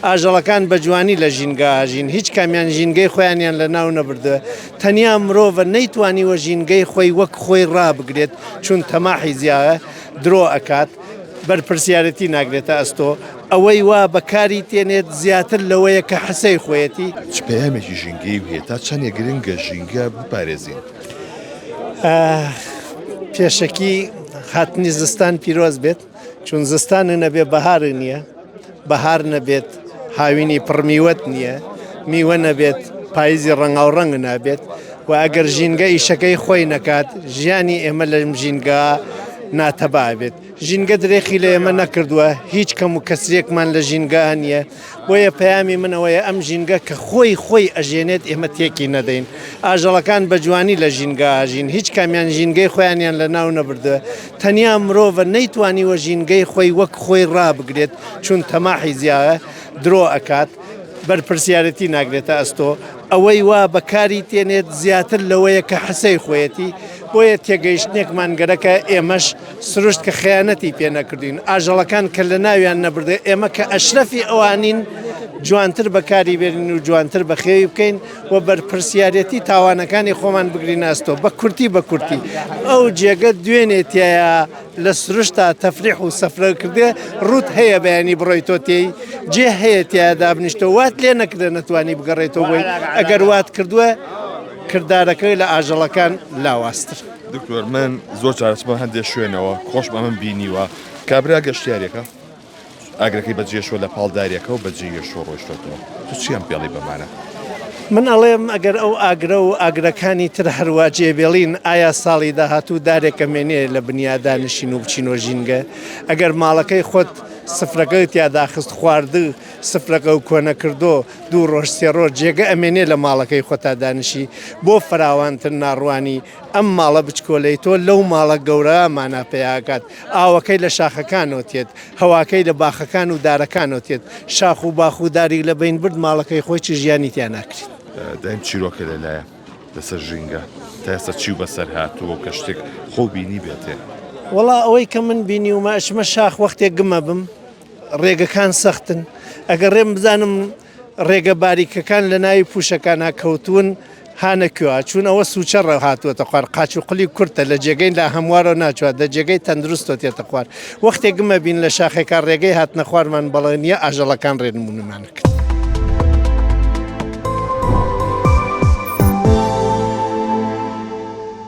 ئاژەڵەکان بە جوانی لە ژینگە ئاژین، هیچ کامیان ژینگەی خۆیانیان لە ناو نەبردووە، تەنیا مرۆڤە نەیتوانیوە ژینگەی خۆی وەک خۆی ڕابگرێت، چون تەماحی زیاە، درۆ ئەکات، بەرپرسیارێتی ناگرێتە ئەستۆ، ئەوەی وا بەکاری تێنێت زیاتر لەوەیە کە حسەی خۆیەتی. چ پەیامێکی ژینگەیی هەیە تا چەندێ گرنگە ژینگە بپارێزین؟ پێشەکی هاتنی زستان پیرۆز بێت، چون زستان نەبێ بەهار نییە، بەهار نەبێت هاوینی پڕ میوەت نییە، میوە نەبێت پاییزی ڕەنگاوڕەنگ نابێت و ئەگەر ژینگە ئیشەکەی خۆی نەکات ژیانی ئێمە لەم ژینگە ناتەبا بێت. ژینگە درێخی لە ئێمە نەکردووە، هیچ کەم و کەسرێکمان لە ژینگە نییە، بۆیە پەیامی من ئەوەیە ئەم ژینگە کە خۆی خۆی ئەژێنێت ئێمە تێکی نەدەین. ئاژەڵەکان بە جوانی لە ژینگە ئاژین، هیچ کامیان ژینگەی خۆیانیان لە ناو نەبردووە، تەنیا مرۆڤە نەیتوانیوە ژینگەی خۆی وەک خۆی ڕابگرێت، چون تەماحی زیاە، درۆ ئەکات، بەرپرسیارێتی ناگرێتە ئەستۆ، ئەوەی وا بەکاری تێنێت زیاتر لەوەیە کە حسەی خۆیەتی، بۆیە تێگەیشتنێکمان گەرەکە ئێمەش سروشت کە خەیانەتی پێ نەکردوین، ئاژەڵەکان کە لەناویان نەبردە، ئێمە کە ئەشرەفی ئەوانین جوانتر بەکاری بێنین و جوانتر بەخێوی بکەین و بەرپرسیارێتی تاوانەکانی خۆمان بگرینە ئەستۆ. بە کورتی بە کورتی ئەو جێگە دوێنێ تیایا لە سروشتا تەفریح و سەفرە کردێ ڕووت هەیە بەیانی بڕۆیتۆ تێی جێ هەیە تیا دابنیشتەوە وات لێ نەکرێ نەتوانی بگەڕێیتەوە بۆی ئەگەر وات کردووە کردارەکەی لە ئاژەڵەکان لاوازتر. دکتۆر من زۆر جار ئەچمە هەندێ شوێنەوە خۆشم ئەمەم بینیوە کابرا گەشتیارێکە ئاگرەکەی بەجێشوە لە پاڵ دارێکە و بەجێ یەشوە ڕۆیشتۆتەوە تو چیان پێڵی بەمانە؟ من ئەڵێم ئەگەر ئەو ئاگرە و ئاگرەکانی تر هەروا جێبێڵین ئایا ساڵی داهاتوو دارێک ئەمێنێ لە بنیا دانیشین و بچینۆ ژینگە؟ ئەگەر ماڵەکەی خۆت سفرەکەت تیا داخست خوارد سفرەکە و کۆنە کردۆ دوو ڕۆژ سێ ڕۆژ جێگە ئەمێنێ لە ماڵەکەی خۆتا دانیشی بۆ فراوانتر ناڕوانی ئەم ماڵە بچکۆلەی تۆ لەو ماڵە گەورە مانا پەیا ئەکات ئاوەکەی لە شاخەکانەوە تێت هەواکەی لە باخەکان و دارەکانەوە تێت شاخ و باخ و داری لە بەین برد ماڵەکەی خۆی چ ژیانی تیا ناکرێت. دایم چیرۆکە لە لایە لەسەر ژینگە تا ئێستا چی و بەسەر هاتووە و کە شتێک خۆو بینی بێتێ. وەڵا ئەوەی کە من بینیومە ئەچمە شاخ وەختێک گمە بم ڕێگەکان سەختن ئەگەر ڕێم بزانم ڕێگە باریکەکان لە ناوی پووشەکانا کەوتوون هانە کوێ چوون ئەوە سوچە ڕە هاتووەتە خوار قاچ و قلی کورتە لە جێگەی لا هەموارەوە ناچوات لە جێگەی تەندروستەوە تێتە خوار وەختێک گمە بین لە شاخێکا ڕێگەی هاتنە خوارمان بەڵێ نییە ئاژەڵەکان ڕێنمونمان کرد.